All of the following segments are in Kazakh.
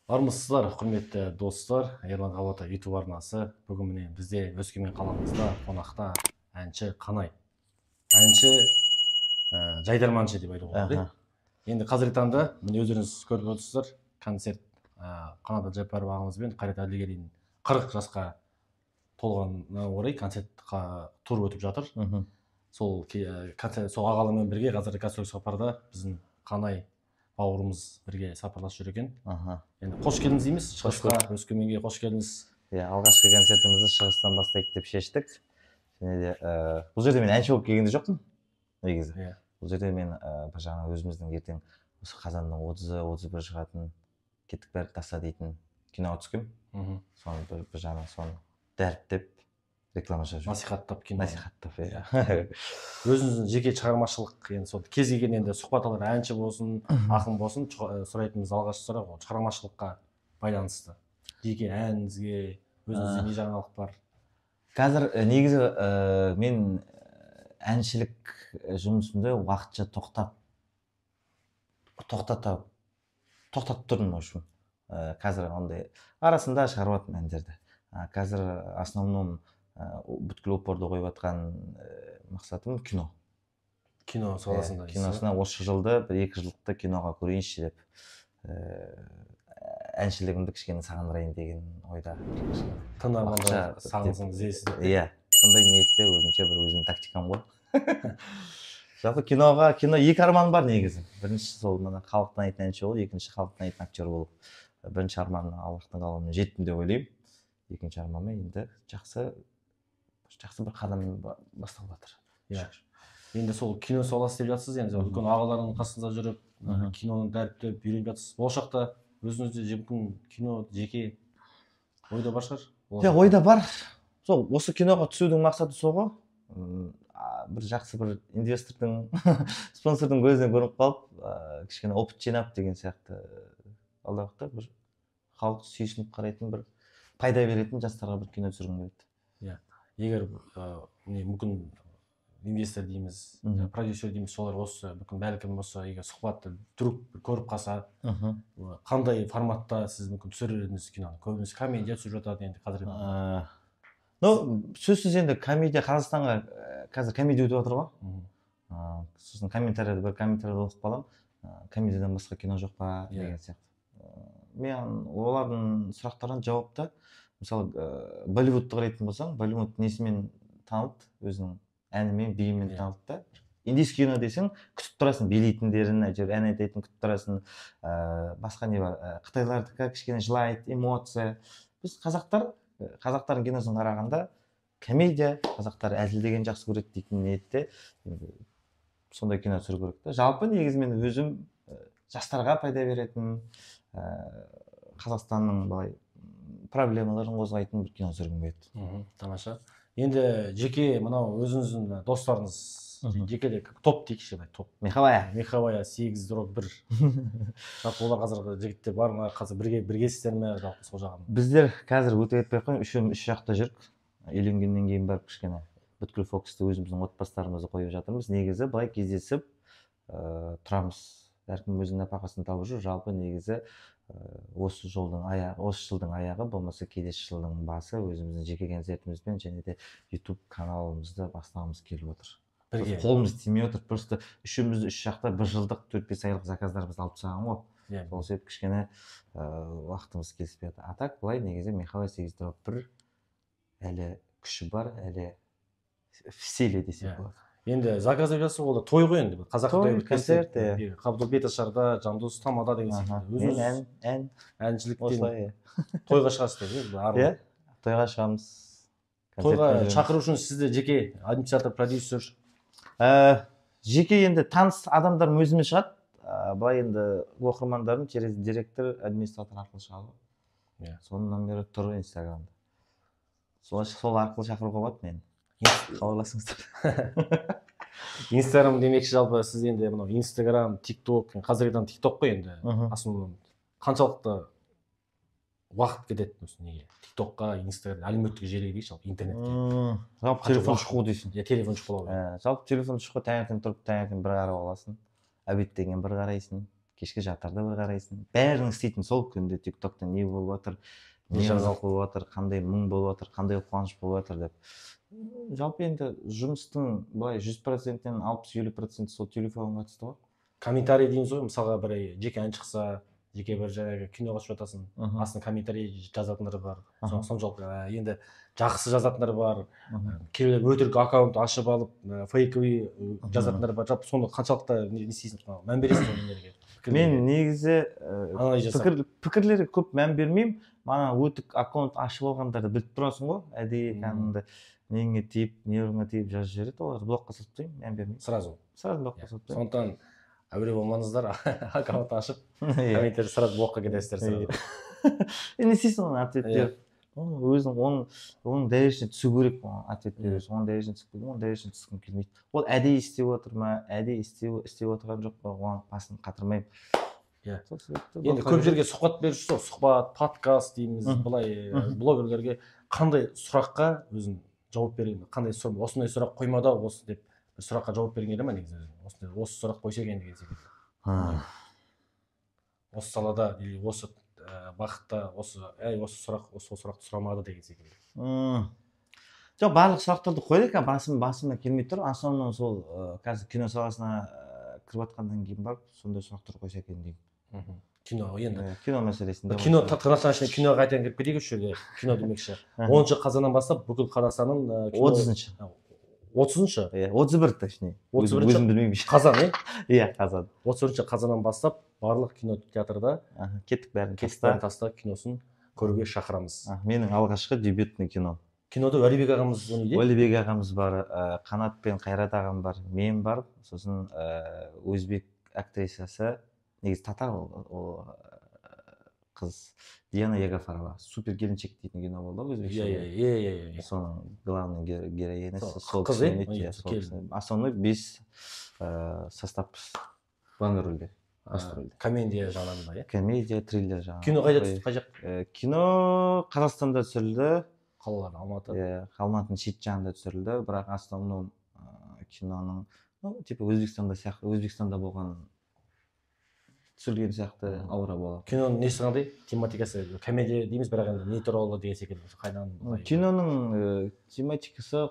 Армысыздар, құрметті достар! Ерлан Қабата YouTube арнасы. Бүгін міне бізде Өскемен қаламызда қонақта әнші Қанай. Әнші, жайдарманшы деп айтуға болады. Енді қазіргі таңда міне өздеріңіз көріп отырсыздар, концерт Қанат Әбдіжаппаров ағамыз бен Қайрат Әділгерейдің 40 жасқа толғанына орай концерт тур өтіп жатыр. Сол концерт, сол ағалармен бірге қазір гастрольдік сапарда біздің Қанай бауырымыз бірге сапарласып жүр екен. Енді қош келдіңіз дейміз шығысқа, Өскеменге қош келдіңіз. Иә, алғашқы концертімізді шығыстан бастайық деп шештік. Және де бұл жерде мен әнші болып келген де жоқпын негізі. Бұл жерде мен бір жағынан өзіміздің ертең осы қазанның 30-ы, 31 шығатын «Кеттік бәрі таста» дейтін киноға түскенмін. Соны бір жағынан соны дәріптеп, реклама жасап жүрмін. Насихаттап кино. Насихаттап, иә. Өзіңіздің жеке шығармашылық, енді сол кез келген енді сұхбат алар әнші болсын, ақын болсын, сұрайтынымыз алғашқы сұрақ ол шығармашылыққа байланысты. Жеке әніңізге, өзіңізде не жаңалық бар? Қазір негізі мен әншілік жұмысымды уақытша тоқтап тоқтата тоқтатып тұрдым, в общем. Қазір ондай арасында шығарып жатырмын әндерді. Қазір основном бүткіл упорды қойып жатқан мақсатым кино. Кино саласында Иә, дейсіз ба? Киносына осы жылды, бір екі жылдықты киноға көрейінші деп, әншілігімді кішкене сағындырайын деген ойда. Тыңдармандар Уақытша сағынсын, іздесін деп. Иә, сондай ниетте, өзімше бір өзімнің тактикам ғой. Жалпы киноға, кино екі арманым бар негізі. Бірінші сол мына халық танитын әнші болу, екінші халық танитын актер болу. Бірінші арманыма Аллахтың қалауымен жеттім деп ойлаймын. Екінші арманыма енді жақсы жақсы бір қадам басталып жатыр. Иә, енді сол кино саласы деп жатсыз, енді үлкен ағалардың қасында жүріп, киноны дәріптеп үйреніп жатсыз. Болашақта өзіңізде мүмкін кино жеке ойда бар шығар? Иә, ойда бар. Сол осы киноға түсудің мақсаты сол ғой. Бір жақсы бір инвестордың, спонсордың көзіне көрініп қалып, кішкене опыт жинап деген сияқты, алдағы уақытта бір халық сүйсініп қарайтын, бір пайда беретін жастарға бір кино түсіргім келеді. Иә, егер не мүмкін инвестор дейміз, продюсер дейміз, солар осы мүмкін, бәлкім, осы егер сұхбатты вдруг бір көріп қалса, қандай форматта сіз мүмкін түсірер едіңіз киноны? Көбінесе комедия түсіріп жатады енді қазіргі Ну, сөзсіз енді комедия. Қазақстанға қазір комедия өтіп жатыр ғой. Сосын комментарийде, бір комментарийде оқып қаламын, комедиядан басқа кино жоқ па деген сияқты. Мен олардың сұрақтарына жауапта, мысалы, Болливудты қарайтын болсаң, Болливуд несімен танылды? Өзінің әнімен, биімен танылды да. Индийский кино десең, күтіп тұрасың билейтіндерін, әйтеуір ән айтатын күтіп тұрасың. Басқа не бар? Қытайлардікі кішкене жылайды, эмоция. Біз қазақтар, қазақтардың киносын қарағанда комедия, қазақтар әзілдеген жақсы көреді дейтін ниетте енді сондай кино түсіру керек та. Жалпы негізі мен өзім жастарға пайда беретін, Қазақстанның былай проблемаларын қозғайтын бір кино түсіргім келеді. Тамаша. Енді жеке мынау өзіңіздің достарыңыз, жеке де топ дейікші, былай топ. Меховая. Меховая 8/1. Жалпы олар қазіргі жігіттер бар ма, қазір бірге біргесіздер ме, жалпы сол жағын? Біздер қазір өте айтпай ақ қояйын, үшеуміз үш жақта жүрік. Үйленгеннен кейін барып кішкене бүткіл фокусты өзіміздің отбасыларымызға қойып жатырмыз. Негізі былай кездесіп тұрамыз, әркім өзінің нәпақасын тауып жүр. Жалпы негізі осы жолдың аяғы, осы жылдың аяғы болмаса келесі жылдың басы өзіміздің жеке концертімізбен және де YouTube каналымызды бастағымыз келіп отыр. Бірге. Қолымыз тимей отыр просто, үшеуміз үш жақта бір жылдық, 4-5 айлық заказдарымызды алып тастаған ғой. Сол себепті кішкене уақытымыз келіспей жатыр. А так былай негізі Михаил 8/1 әлі күші бар, әлі в силе десек болады. Енді заказ деп жатсыз ғой, ол да той ғой енді, қазақ Той, той өткенсе, концерт, иә. Қабдол беташарда, Жандос тамада деген секілді. Мен Өзіңіз ән әншіліктен осылай, иә. Тойға шығасыз деп, иә? Иә, тойға шығамыз, Тойға концертке жүреміз. шақыру үшін сізді жеке администратор, продюсер? Жеке енді таныс адамдарым өзіме шығады. Былай енді оқырмандарым через директор, администратор арқылы шығады ғой. Соның номері тұр инстаграмда, сол арқылы шақыруға болады мені, хабарласыңыздар. Инстаграм демекші, жалпы сіз енді мынау Инстаграм, Тик Ток, қазіргі таңда Тик Ток қой енді основном, қаншалықты уақыт кетеді осы неге, Тик Токқа, Инстаграм, әлеуметтік желіге дейікші, жалпы интернетке? Жалпы Қанша телефон уақыт? шұқу дейсің. Иә, телефон шұқылау. Жалпы телефон шұқу, таңертең тұрып, таңертең бір қарап аласың, обедтен кейін бір қарайсың. Кешкі жатарда бір қарайсың. Бәрінің істейтін сол күнде TikTok'та не болып жатыр, не жаңалық болып жатыр, қандай мұң болып жатыр, қандай қуаныш болып жатыр деп. Жалпы енді жұмыстың былай 100%-тен 60-50% сол телефонға қатысты ғой. Комментарий дейміз ғой, мысалға бір жеке ән шықса, жеке бір жаңағы киноға түсіп жатасың, астына комментарий жазатындар бар. Соншалық енді жақсы жазатындар бар. Кейбіреулер өтірік аккаунт ашып алып, фейковый жазатындар бар. Жалпы соны қаншалықты не істейсің, мән бересің сол нелерге? Мен негізі пікірлерге көп мән бермеймін. Мана өтірік аккаунт ашып алғандарды біліп тұрасың ғой, әдейі кәдімгі неңе тиіп, нервіңе тиіп жазып жібереді, оларды блокқа салып тастаймын, мән бермеймін. Сразу блокқа салып тастаймын. Сондықтан әуре болмаңыздар, аккаунт ашып, комментарий сразу блокқа кетесіздер сразу. Не істейсің оны ответ беріп? Өзің оның дәрежесіне түсу керек, ответ беру. Оның дәрежесіне түсіп, оның дәрежесіне түскім келмейді. Ол әдейі істеп отыр ма, әдейі істеп отырған жоқ па, оған басын қатырмаймын. Енді көп жерге сұхбат беріп жүрсіз, сұхбат, подкаст дейміз, былай блогерлерге қандай сұраққа өзің жауап берген, қандай сұрақ, осындай сұрақ қоймады осы деп бір сұраққа жауап берген келе ма негізі өзің? Осындай осы сұрақ қойса екен деген секілді. Осы салада или осы бағытта осы осы сұрақ, осы сұрақты сұрамады деген секілді. Жоқ, барлық сұрақтарды қойдық, басыма келмей тұр. Основном сол қазір кино саласына кіріп жатқаннан кейін барып сондай сұрақтар қойса екен деймін. Кино енді. Кино мәселесінде. Кино тырнақтан ішінде киноға қайтадан кіріп кетейік осы жерде. Кино демекші. 10 қазаннан бастап бүкіл Қазақстанның 30-шы. 30-шы? Иә, 31 точнее. Өзім білмеймін. Қазан, е? Иә, қазан. 31 қазаннан бастап барлық кинотеатрда кеттік бәрін таста киносын көруге шақырамыз. Менің алғашқы дебютный кино. Кинода Уәлибек ағамыз ойнайды. Уәлибек ағамыз бар, Қанат пен Қайрат ағам бар, мен бар, сосын өзбек актрисасы, негізі татар ол қыз, Диана Ягафарова, супер келіншек дейтін кино болды өзбекше. Иә. Соның главный героинясы сол қыз, кісі. Основной 5 составпыз главный рөлде. Комедия жағынан, иә? Комедия, триллер жағынан. Кино қайда түсті, қай жақ? Кино Қазақстанда түсірілді. Қалалар, Алматы. Иә, Алматының шет жағында түсірілді, бірақ основном киноның, ну, типа Өзбекстанда сияқты, Өзбекстанда болған түсірілген сияқты аура болады. Киноның несі қандай? Тематикасы комедия дейміз, бірақ енді не туралы деген секілді қайдан? Киноның тематикасы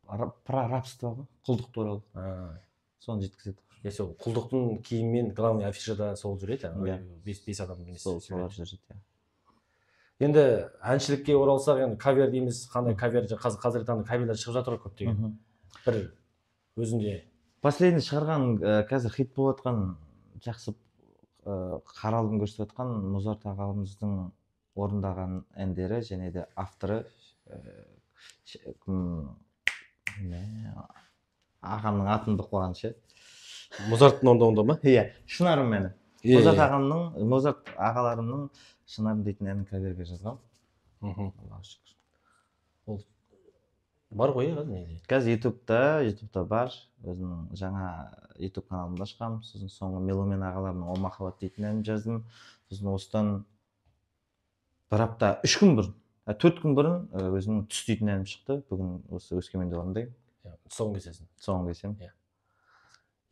про рабство ғой, құлдық туралы. Соны жеткізеді. Иә, сол құлдықтың киіммен главный афишада сол жүреді, 5 адам несі. Сол солар жүреді, иә. Енді әншілікке оралсақ, енді кавер дейміз, қандай кавер, қазіргі таңда каверлер шығып жатыр ғой көптеген. Бір өзінде последний шығарған, қазір хит болып жатқан, жақсы қаралым көрсетіп жатқан Музарт ағамыздың орындаған әндері және де авторы ағамның атын ұмытып қалған ше. Музарттың орындауында ма? Иә, Шынарым әні. Музарт ағамның, Музарт ағаларымның Шынарым дейтін әнін каверге жазғам. Аллаға шүкір. Ол бар ғой, негізі. Қазір YouTube'та бар. Өзімнің жаңа YouTube каналымды ашқам. Сосын соңғы Меломен ағаларымның О махаббат дейтін әнін жаздым. Сосын осыдан бір апта, 3 күн бұрын, 4 күн бұрын өзімнің Түс дейтін әнім шықты. Бүгін осы Өскеменде орындаймын. Тұсауын кесесің. Тұсауын кесемін. Иә.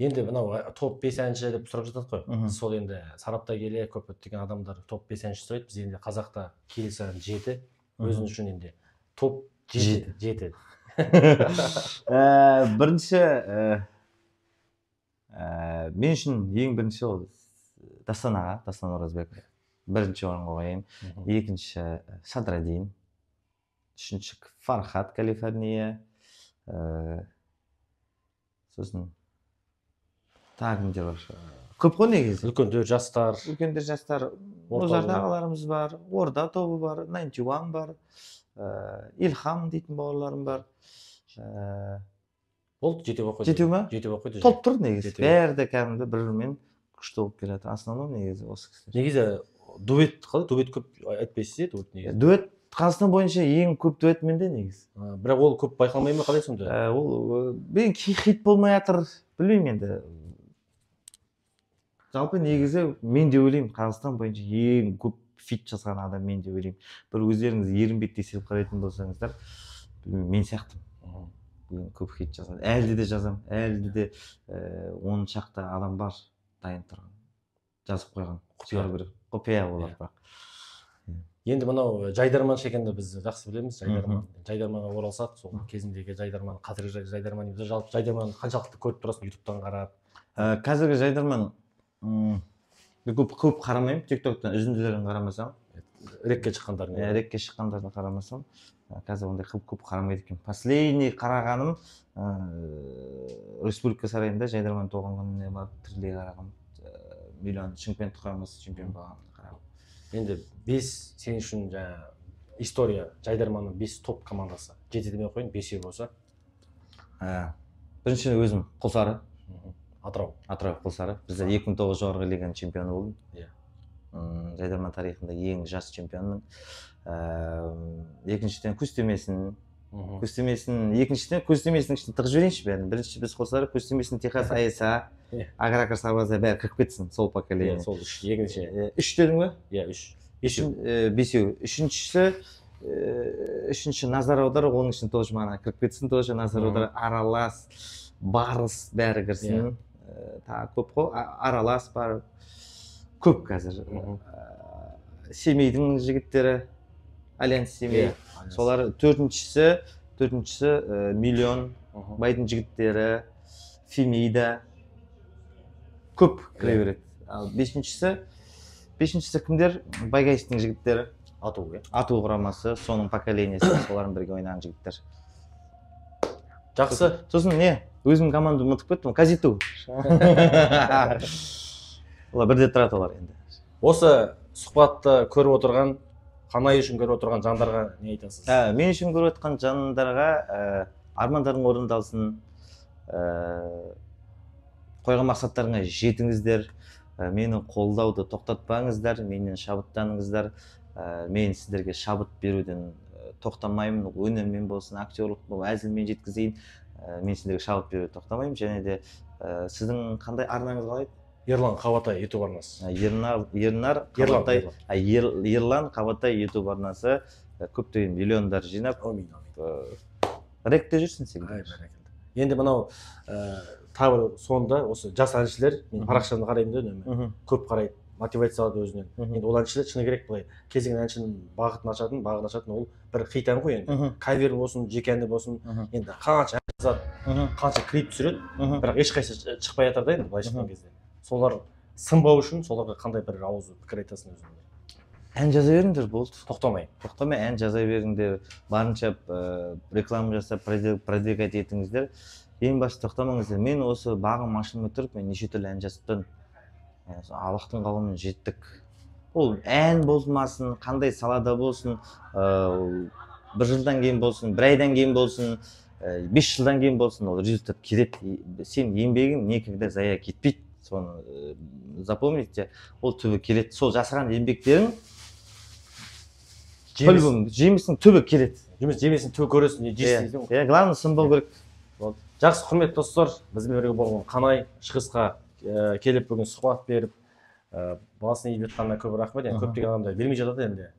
Енді мынау топ 5 әнші деп сұрап жатады ғой. Сол енді сарапта келе көптеген адамдар топ 5 әнші сұрайды. Біз енді қазақта келесі ән 7, өзің үшін енді топ 7. Бірінші, мен үшін ең бірінші ол Дастан аға, Дастан Оразбеков. Бірінші орынға қояйын. Екінші Садраддин, үшінші Фархат Калифорния, сосын тағы кімдер бар? Көп қой негізі. Үлкендер, жастар. Үлкендер, жастар. Музарт ағаларымыз бар, Орда тобы бар, 91 бар, Илхам дейтін бауырларым бар. Болды, жетеу болып қойды. Жетеу ма? Жетеу болып қойды. Толып тұр негізі. Бәрі де кәдімгі бір-бірімен күшті болып келеді. Основном негізі осы кісілер. Негізі дуэт қалай? Дуэт көп айтпайсыз, дуэт негізі. Дуэт Қазақстан бойынша ең көп дуэт менде негізі. Бірақ ол көп байқалмай ма, қалай сонда? Ол мен хит болмай жатыр, білмеймін енді. Жалпы негізі мен де ойлаймын, Қазақстан бойынша ең көп фит жазған адам мен де ойлаймын. Бір өздеріңіз ерінбей тексеріп қарайтын болсаңыздар, мен сияқтымын. Ең көп хит жазған. Әлде де жазам, әлде де 10 шақты адам бар дайын тұрған. Жазып қойған. Құпия керек. Құпия олар бірақ. Енді мынау жайдарманшы екенді біз жақсы білеміз. Жайдарман. Жайдарманға оралсақ, сол кезіндегі жайдарман, қазіргі жайдарман дейміз. Жалпы жайдарман қаншалықты көріп тұрасың ютубтан қарап? Қазіргі жайдарман көп қарамаймын, тиктоктан үзінділерін қарамасам. Рекке шыққандарын. Рекке шыққандарын қарамасам, қазір ондай көп қарамайды екенмін. Последний қарағаным Республика сарайында жайдарман туған күніне барып тірілей қарағам. Миллион Шымкент құрамасы чемпион болғанын қарағам. Енді 5 сен үшін жаңа история жайдарманның 5 топ командасы. 7 демей қояйын, 5-еу болса. Бірінші өзім Құлсары. Атырау. Атырау Құлсары. Біздер 2009 жоғарғы лиганың чемпионы болдым. Жайдарман тарихында ең жас чемпионмын. Екіншіден көз тимесін. Көз тимесін, екіншіден көз тимесінің ішін тығып жіберейінші бәрін. Бірінші біз Құлсары, көз тимесін, Техас, АСА, Агракар, Сарбаздар бәрі кіріп кетсін, сол поколение. Сол үш, екінші. Үш дедің бе? Иә, үш. Бесеу. Бесеу. Үшінші назар аудар, оның ішін тоже мана кіріп кетсін, тоже назар аудар, аралас, барыс бәрі кірсін. Тағы көп қой, аралас бар, көп қазір. Семейдің жігіттері, Альянс Семей. Солар төртіншісі Миллион, Байдың жігіттері, Фемида, көп кіре береді. Ал бесіншісі кімдер? Байгайстың жігіттері. Ату, иә? Ату құрамасы, соның поколениясы, солардың бірге ойнаған жігіттер. Жақсы. Сосын не? Өзімнің командамды ұмытып кеттім, Казиту. Олар бірде тұрады олар енді. Осы сұхбатты көріп отырған, Қанай үшін көріп отырған жандарға не айтасыз? Мен үшін көріп отырған жандарға армандарың орындалсын, қойған мақсаттарыңа жетіңіздер, мені қолдауды тоқтатпаңыздар, менен шабыттаныңыздар, мен сіздерге шабыт беруден тоқтамаймын, өнермен болсын, актерлік болсын, әзілмен жеткізейін, мен сіздерге шабыт беруден тоқтамаймын. Және де сіздің қандай арнаңыз қалай? Ерлан Қабатай YouTube арнасы. Ерлан Қабатай YouTube арнасы көптеген миллиондар жинап, ректе жүрсін сен. Енді мынау тағы бір соңында осы жас әншілер, мен парақшаны қараймын да үнемі, көп қарайды, мотивация алады өзінен. Енді ол әншілер шыны керек былай, кез келген әншінің бағытын ашатын, ол бір хит ән ғой енді. Кавер болсын, жеке әні болсын, енді қанша ән жазады, қанша клип түсіреді, бірақ ешқайсысы шықпай жатыр да енді былайша айтқан кезде. Солар сынбау үшін соларға қандай бір ауыз пікір айтасың өзіңде? Ән жаза беріңдер, болды. Тоқтамай. Тоқтамай ән жаза беріңдер, барынша реклама жасап, продвигать етіңіздер. Ең басты тоқтамаңыздар. Мен осы бағым ашылмай тұрып, мен неше түрлі ән жазып тұрдым. Аллахтың қалауымен жеттік. Ол ән болмасын, қандай салада болсын, бір жылдан кейін болсын, бір айдан кейін болсын, 5 жылдан кейін болсын, ол результат келеді. Сен еңбегің никогда зая кетпейді. Соны запомните, ол түбі келеді. Сол жасаған еңбектерің жемісінің түбі келеді. Жемісінің түбі көресің, не жейсің. Иә, главное сынбау керек. Жақсы, құрметті достар, бізбен бірге болған Қанай Шығысқа келіп бүгін сұхбат беріп, басын иіп жатқанына көп рахмет. Енді көптеген адамдар бермей жатады енді.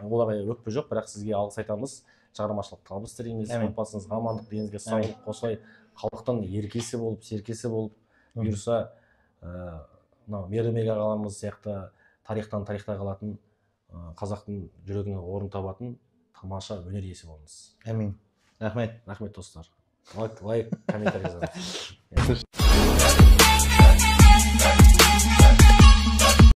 Оларға өкпе жоқ, бірақ сізге алғыс айтамыз. Шығармашылық табыс тілейміз, отбасыңызға амандық, деніңізге саулық, осылай халықтың еркесі болып, серкесі болып, бұйырса мынау Мейірбек ағаларымыз сияқты тарихтан тарихта қалатын, қазақтың жүрегіне орын табатын тамаша өнер иесі болыңыз. Әмин. Рахмет. Рахмет достар. Лайк, комментарий жазыңыз.